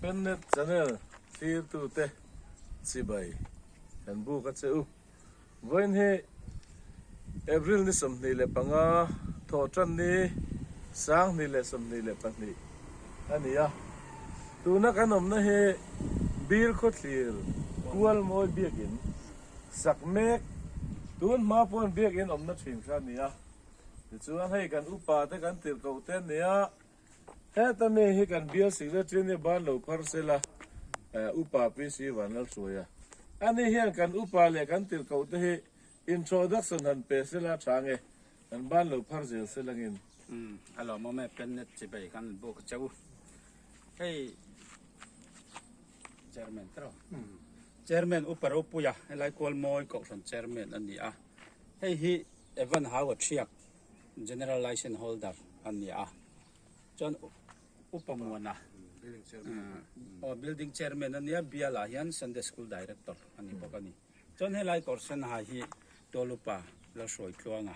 Pennet channel thlirtute chibai kan buk a che u. Vawiin hi April ni 25 thawh tan ni 2022 a ni a. Tuna kan awmna hi Bir Khawthlir Kualmawi Biakin sak mek tun hma pawn Biakin awmna thin kha a ni a. Tichuan hei kan upa te kan tirhkoh te a ni a. Heta mi hi kan bial secretary nia ban lo phar sela upa PC Vanlalhruai a. Ani hian kan upa leh kan tirhkoh te hi introduction han pe sela tha nge kan ban lo phar zel sela ngin. Umm a lawmawm e Pennet chibei kan han buk a cheu. Hei Chairman te rawh. Chairman Upa Ropuia helai Kualmawi Kohhran Chairman a ni a. Hei hi Evan Hau a thiak General License Holder a ni a, chuan Upa Muana aw Building Chairman a nia, Bialah hian Sunday School Director a ni bawk a ni. Chuan helai kawr sen ha hi Tualupa Lalhruaitluanga,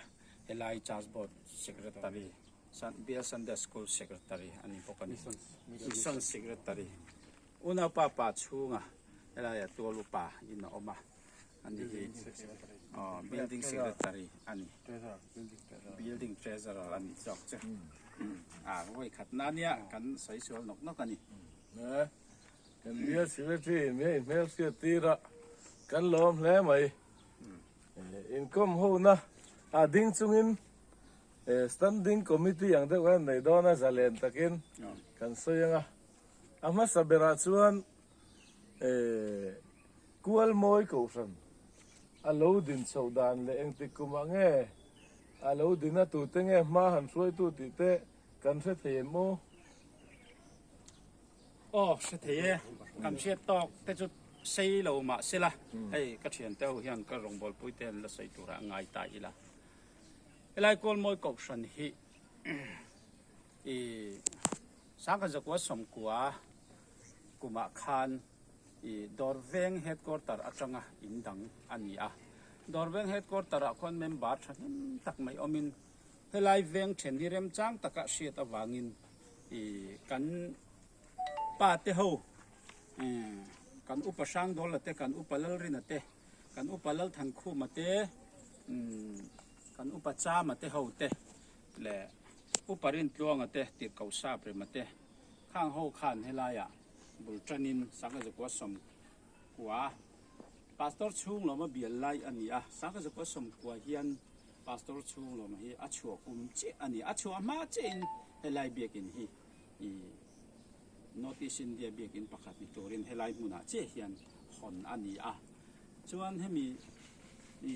helai Church Board Secretary, Bial Sunday School Secretary a ni bawk a ni. Mission Secretary. Unaupa pa chhunga helaiah Tualupa in a awm a. Ani hi aw building secretary a ni building treasurer a ni zawk chu a vawi khat na nia kan sawi sual nawk nawk a ni. Kan bial secretary in min hmel hriat tir a kan lawm hle mai inkawm ho na a ding chungin standing committee ang deuh khan nei dawn a zalen takin kan sawi ang a a hmasa berah chuan Kualmawi Kohhran a lo din chhoh dan leh engtik kumah nge a lo din a tute nge hma han hruaitu tih te kan hre thei em aw? Aw, hre thei e. Kan hriat tawk te chu sei lo mah sela, hei ka thiante ho hian ka rawngbawlpui te an la sawi turah a ngai ta ila. Helai Kualmawi Kohhran hi i Sangkhat Zakua Sawmkua kumah khan i Dawrveng Headquarter atanga in dang a ni a. Dawrveng Headquarter ah khuan member thahnem tak mai awmin helai veng then hi remchang taka hriat avangin i kan pa te ho kan Upa Hrangdawla te, kan Upa Lalrina te, kan Upa Lalthankhuma te, kan Upa Chama te ho te leh Upa Rintluanga te, Tirhkoh Saprema te, Khang ho khan helaiah bul tanin Sangkazakua 90 Pastor Chhunglawma bial lai a ni a, Sangkazakua 90 hian Pastor Chhunglawma hi a chhuah kum chiah a ni. A chhuah hma chiahin helai biakin hi i North East India biakin pakhat ni turin helai hmunah chiah hian hawn a ni a. Chuan hemi i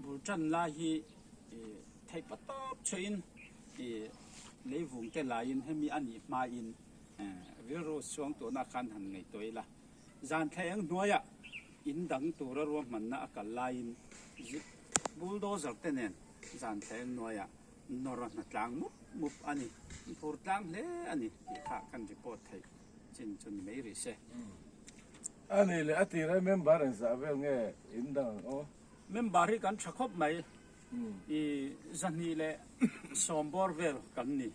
bul tan lai hi i theihpa tawp chhuahin I leivung te laiin hemi a nih hmain rilru suangtuahna khan han ngaihtuah ila. Zan thla eng hnuaiah in dang tura ruahmanna a kal laiin bulldozer te nen zan thla eng hnuaiah nawr a hna tlang mup mup a ni. An phur tlang hle a ni tih kha kan report theih chin chu ni mai rih se. A nih leh a tir a member engzah vel nge in dang ang aw? Member hi kan tha khawp mai. I 210 bawr vel kan ni.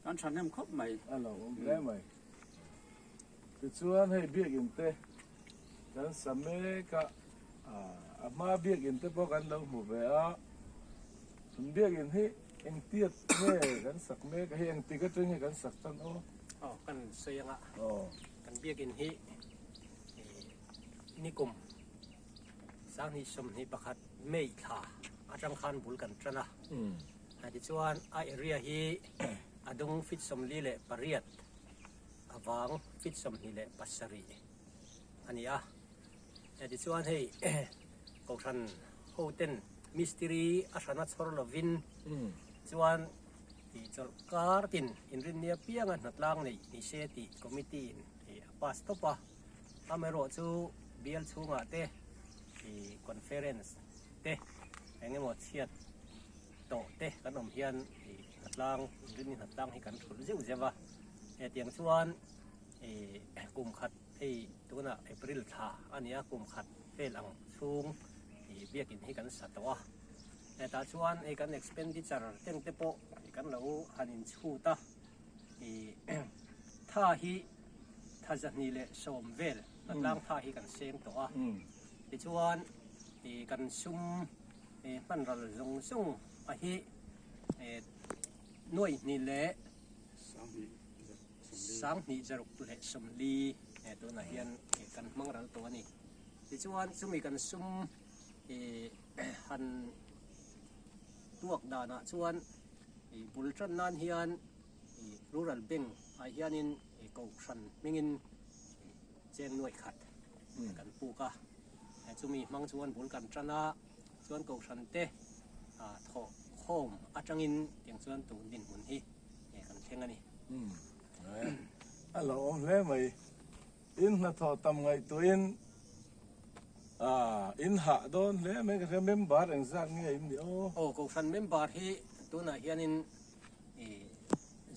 Kan thahnem khawp mai. A lo awm hle mai. Tichuan hei biakin te kan sa mek a, a hma biakin te pawh kan lo hmu ve a. Chun biakin hi engtiat nge kan sak mek a, hei engtik atang nge kan sak tan aw? Aw kan sawi anga kan biakin hi nikum 2021 May thla atang khan bul kan tan a, tichuan a area hi a dung feet 48 a vang feet 27 a ni a, tichuan hei Kohhran ho ten mistiri a hrana chhawr lovin chuan tih chawlh kar tin inrinni apianga hnatlang neih ni se tih committee in a pass tawp a. Amaherawhchu bial chhungah te ih conference te eng emaw chhiat tawh te kan awm hian ih hnatlang rinni hnatlang hi kan thulh zeuh zeuh a, hetiang chuan ih kum khat hei tunah April thla a ni a kum khat vel ang chhung ih biakin hi kan sa tawh a, hetah chuan hei kan expenditure teng te pawh kan lo han inchhut a ih. Tha hi tha 210 vel hnatlang tha hi kan seng tawh a, tichuan kan sum hmanral zawng zawng a hi nuaih hnih leh 2640 tunah hian kan hmang ral tawh a ni. Tichuan chumi kan sum han tuak danah chuan bul tan nan hian Rural Bank ah hianin Kohhran hmingin cheng nuaih khat kan puk a, chumi hmang chuan bul kan tan a, chuan Kohhran te thawh khawm atangin tiang chuan tun dinhmun hi kan thleng a ni. A lo awm hle mai. In hnathawh tam ngaihtuahin in hah dawn hle mai ka hria. Member engzat nge in nih aw? Aw, Kohhran member hi tunah hianin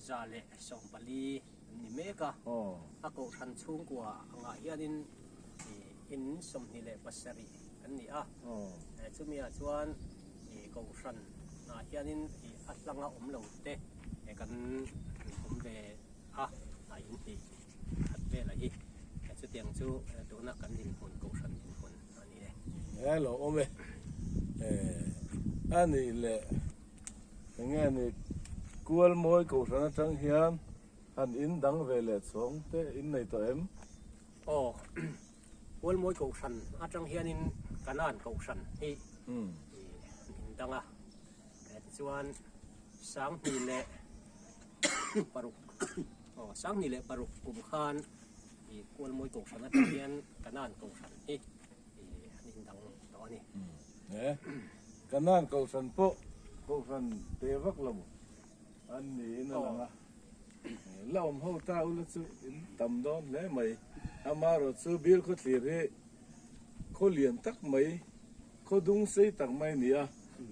140 an ni mek a, a kohhran chhungkua angah hianin in 27 an ni a, chumiah chuan kohhran ah hianin a hlanga awm lo te kan awm ve a, a in hnih khat velah hi chutiang chu tuna kan dinhmun kohhran dinhmun a ni e. He lo awm e, a nih leh. Enge ni kual mawi kohhran atang hian han in dang ve leh chhawng te in nei tawh em? Aw, kual mawi kohhran atang hianin Kanan kohhran hi an in dang a, tichuan 2006, aw 2006 kum khan kual mawi kohhran atang hian Kanan kohhran hi an in dang tawh a ni. He Kanan kohhran pawh kohhran te vak lo an niin a lang a, la awm ho ta ula chu in tam dawn hle mai. Amaherawh chu Bil khawthlir hi khaw lian tak mai, khaw dung sei tak mai a ni a,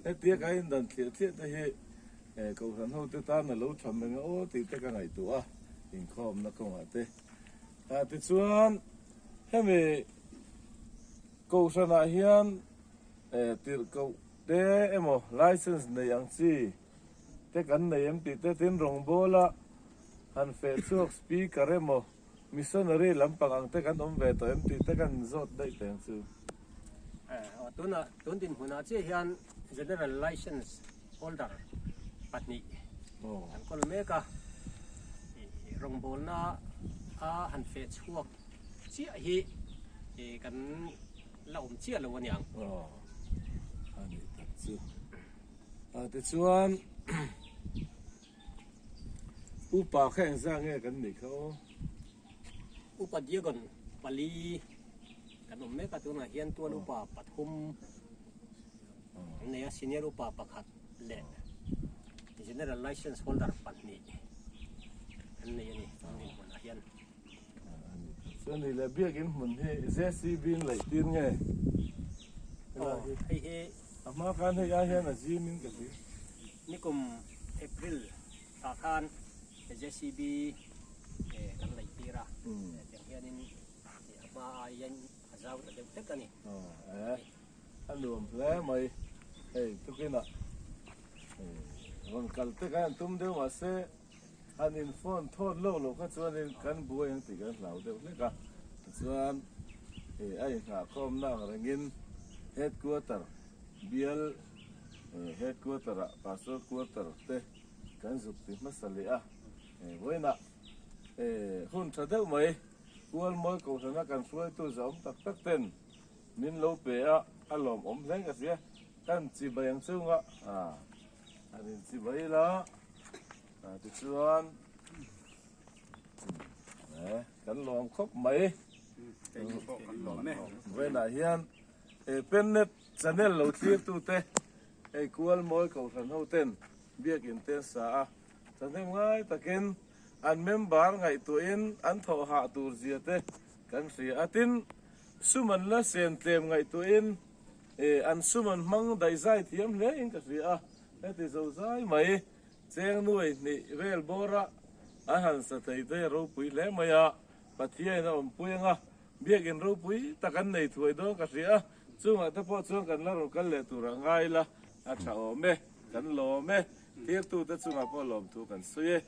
hetia ka indan thliah thliah te hi kohhran ho te tan a lo tha meng a aw tih te ka ngaihtuah a, inkhawmna kawngah te. Tichuan hemi Kohhranah hian tirhkoh te emaw license nei ang chi te kan nei em tih te tin rawngbawla han feh chhuak speaker emaw missionary lampang ang te kan awm ve tawh em tih te kan zawt daih teh ang chu. Tunah tun dinhmunah chiah hian general license holder pahnih kan kawl mek a, rawngbawlna a han feh chhuak chiah hi kan la awm chiah lo a niang. Aw, a nih tak chu. A tichuan upa kha engzah nge kan nih kha aw? Upa Diagon pali kan awm mek a, tunah hian tual upa pathum an nei a, senior upa pakhat leh general license holder pahnih an nei a ni tun dinhmunah hian. Chuan leh biakin hmun hi JCB in laih tir nge? Aw, hei hi. A hma khan hei ai hian a zim in ka hria. Nikum April tah khan JCB kan laih tir a, tiang hianin a hma ai hian a zau ta deuh hlek a ni. Aw, e, a nuam hle mai. Hei tukinah rawn kal te khan an tum deuh mahse Han in phone thawt lawk loh kha chuanin kan buai ang tih kan hlau deuh hlek a, tichuan ih a inghahkhawmna ang rengin headquarter bial ih headquarter ah pastor quarter te kan zuk ti hmasa leh a, vawiinah ih hun tha deuh mai Kualmawi Kohhrana kan hruaitu zahawm tak tak ten min lo pe a, a lawmawm hle ka hria, kan chibai ang chunga ah. An inchi mai ila tichuan kan lawm khawp mai. Vawiinah hian Pennet channel lo thlirtute hei Kualmawi Kohhran ho ten biakin te an sa a, thahnem ngai takin an member ngaihtuahin an thawh hah tur zia te kan hria a, tin sum an la sen tlem ngaihtuahin E, an sum an hmang daihzai thiam hle in ka hria a, heti zo zai mai, cheng nuai hnih vel bawra an han sa thei te ropui hle mai a, Pathiain a awmpui anga biakin ropui tak an nei thuai dawn ka hria a, chungah te pawh chuan kan la rawn kal leh turah ngai ila a tha awm e, kan lawm e, thirtute chungah pawh lawmthu kan sawi e.